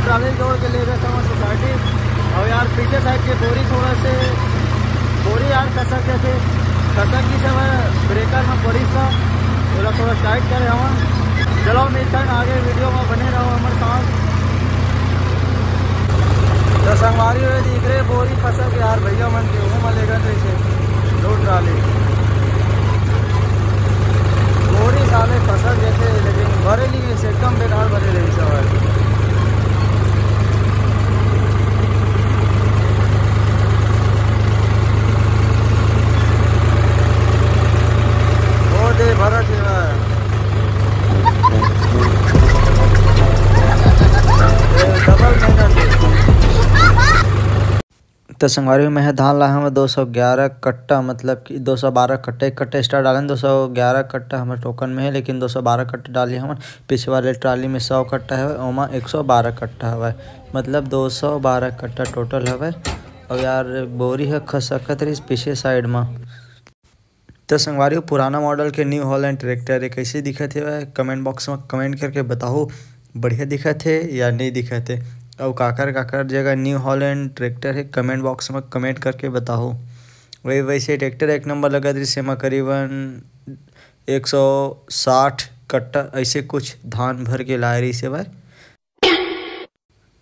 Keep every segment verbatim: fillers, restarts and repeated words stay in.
Trolley जोड़ के ले गए थे वहाँ सोसाइटी। और यार पीछे साइड के बोरी थोड़ा से बोरी यार खसक गए थे, खसक की समय ब्रेकर में पड़ी था, थोड़ा थोड़ा टाइट करे हवा। चलो मिलते हैं आगे वीडियो में, बने रहो हमारे साथ। तो संगवारी हुए दिख रहे बोरी खसक यार भैया मन के वो में ले गए थे इसे दो ट्राली बोरी साले खसक जैसे, लेकिन भरे नहीं है, एकदम बेकार भरे रही सब है। वो दे भरा सेवा। डबल मेहनत। तो संगवारी हो, मैं ह धान लाए हवं दो सौ ग्यारह कट्टा, मतलब कि दो सौ बारह कट्टा, एक कट्टा एक्स्ट्रा डालें, दो सौ ग्यारह कट्टा हमर टोकन में है, लेकिन दो सौ बारह कट्टा डाली हमन। पीछे वाले ट्राली में सौ कट्टा है, ओमा एक सौ बारह कट्टा हवय, मतलब दो सौ बारह कट्टा टोटल हवय। और यार बोरी ह खसकत रहिस पीछे साइड में। तो संगवारी हो, पुराना मॉडल के न्यू हॉलैंड ट्रैक्टर है, कैसे दिखत है? कमेंट बॉक्स में कमेंट करके बताओ, बढ़िया दिखत है या नहीं दिखत है? और काकर काकर जगह न्यू हॉलैंड ट्रैक्टर है, कमेंट बॉक्स में कमेंट करके बताओ। वही वैसे ट्रैक्टर एक नंबर लगत रहिस, एमा करीबन एक सौ साठ कट्टा ऐसे कुछ धान भर के लाए रहिस हे भाई।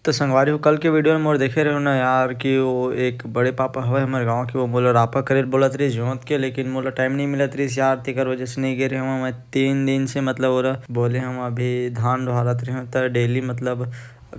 तो संगवारी हो, कल के वीडियो में मोर देखे रहे हो ना यार, कि वो एक बड़े पापा हवे हमर गांव के, वो मोला रापा करे बोलत रहिस जोत के, लेकिन मोला टाइम नहीं मिलत रहिस यार, तेकर वजह से नहीं गे रहे हूँ मैं तीन दिन से। मतलब ओरा बोले हम अभी धान डोहारत रहे हूँ, तो डेली मतलब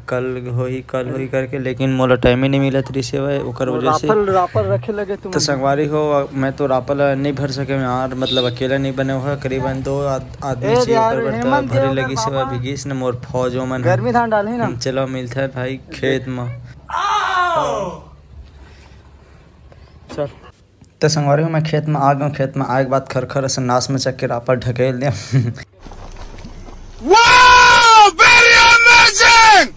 कल होही कल होही करके, लेकिन मोला टाइम ही नहीं मिलत रहिस हे भाई, ओकर वजह से। रापल रापल रखे लगे तुम। तो संगवारी हो, मैं तो रापल नहीं भर सके यार, मतलब अकेला नहीं बने हुआ, करीबन दो आद- आदमी ए से यार, ऊपर बढ़ता हेमंत भरे देवगन लगी से मामा। भिगीस ने मोर फौज ओमन ह। गर्मी धान डालही ना। चलो मिलते हैं भाई खेत में। चल। तो संगवारी हो, मैं खेत में आ गया हूँ। खेत में आए के बाद खरखर से नाश में चक के रापल ढकेल दिया। Wow! Very amazing!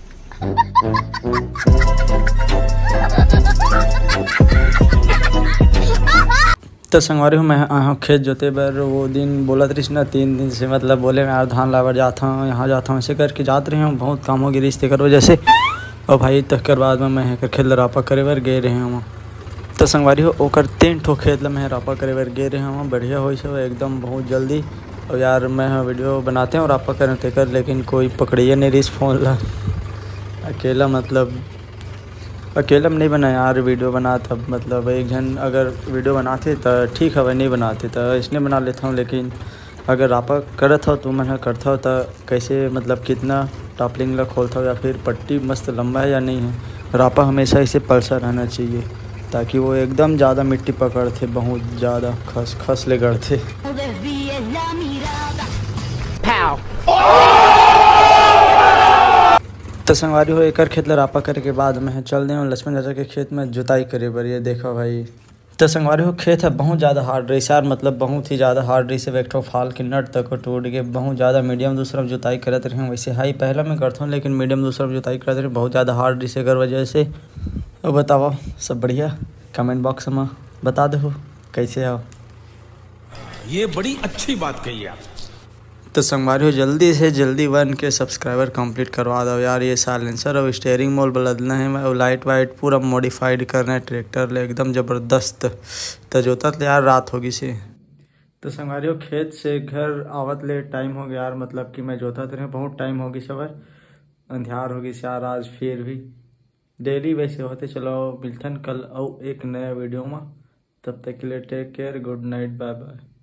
तो संगवारी हो, मैं आया हूँ खेत जोते बर। वो दिन बोलत रहिस ना, तीन दिन से मतलब बोले मैं यार धान लावर जात हूँ, यहाँ जात हूँ, ऐसे करके जात रहे हूँ। बहुत काम हो गई रहिस तेकर वजह से। और भाई तकर बाद में मैं एकर खेत ल रापा करे बर गे रहे हूँ। तो संगवारी हो, ओकर तीन ठो खेत ल मैं रापा करे बर गे रहे हूँ। बढ़िया होइस हवय एकदम बहुत जल्दी। और यार मैं ह वीडियो बनाते हैं और रापा करें तेकर, लेकिन कोई पकड़िए नहीं रहिस फोन ला। अकेला मतलब अकेला में नहीं बना यार वीडियो बनात। अब मतलब एक झन अगर वीडियो बनाते तो ठीक हवे, नहीं बनाते तो इसने बना लेता हूँ। लेकिन अगर रापा करत हो, तुमन ह करत हो, तो कैसे मतलब कितना टापलिंग ला खोलत हो या फिर पट्टी मस्त लंबा है या नहीं है। रापा हमेशा ऐसे पलसा रहना चाहिए, ताकि वो एकदम ज़्यादा मिट्टी पकड़ते, बहुत ज़्यादा खस खस ले गढ़ते। तो संगवारी हो, एकर खेत ला रापा करे के बाद मैं चल दे हूँ लक्ष्मण चाचा के खेत में जुताई करे बर। ये देखो भाई, तो संगवारी हो, खेत ह बहुत ज़्यादा हार्ड रहिस यार, मतलब बहुत ही ज़्यादा हार्ड रहिस। एक ठो फाल के नट तक टूट गए, बहुत ज़्यादा। मीडियम दूसरा में जुताई करत रहे, वैसे हाई पहला में करथों, लेकिन मीडियम दूसरा में जुताई करत रहे, बहुत ज़्यादा हार्ड रहिस एकर वजह से। अब बताओ, सब बढ़िया? कमेंट बॉक्स में बता दो कैसे हो। ये बड़ी अच्छी बात कही आप। तो संगवारी हो, जल्दी से जल्दी वन के सब्सक्राइबर कंप्लीट करवा दो यार। ये साइलेंसर और स्टीयरिंग मोल बदलना है, और लाइट वाइट पूरा मॉडिफाइड करना है ट्रैक्टर ले, एकदम जबरदस्त। तो जोतत ले यार रात होगी से। तो संगवारी हो, खेत से घर आवत ले टाइम हो गया यार, मतलब कि मैं जोतत रहे बहुत टाइम होगी सबर, अंधियार होगी यार आज फिर भी। डेली वैसे होते। चलो मिलथन कल अउ एक नया वीडियो में, तब तक के लिए टेक केयर, गुड नाइट, बाय बाय।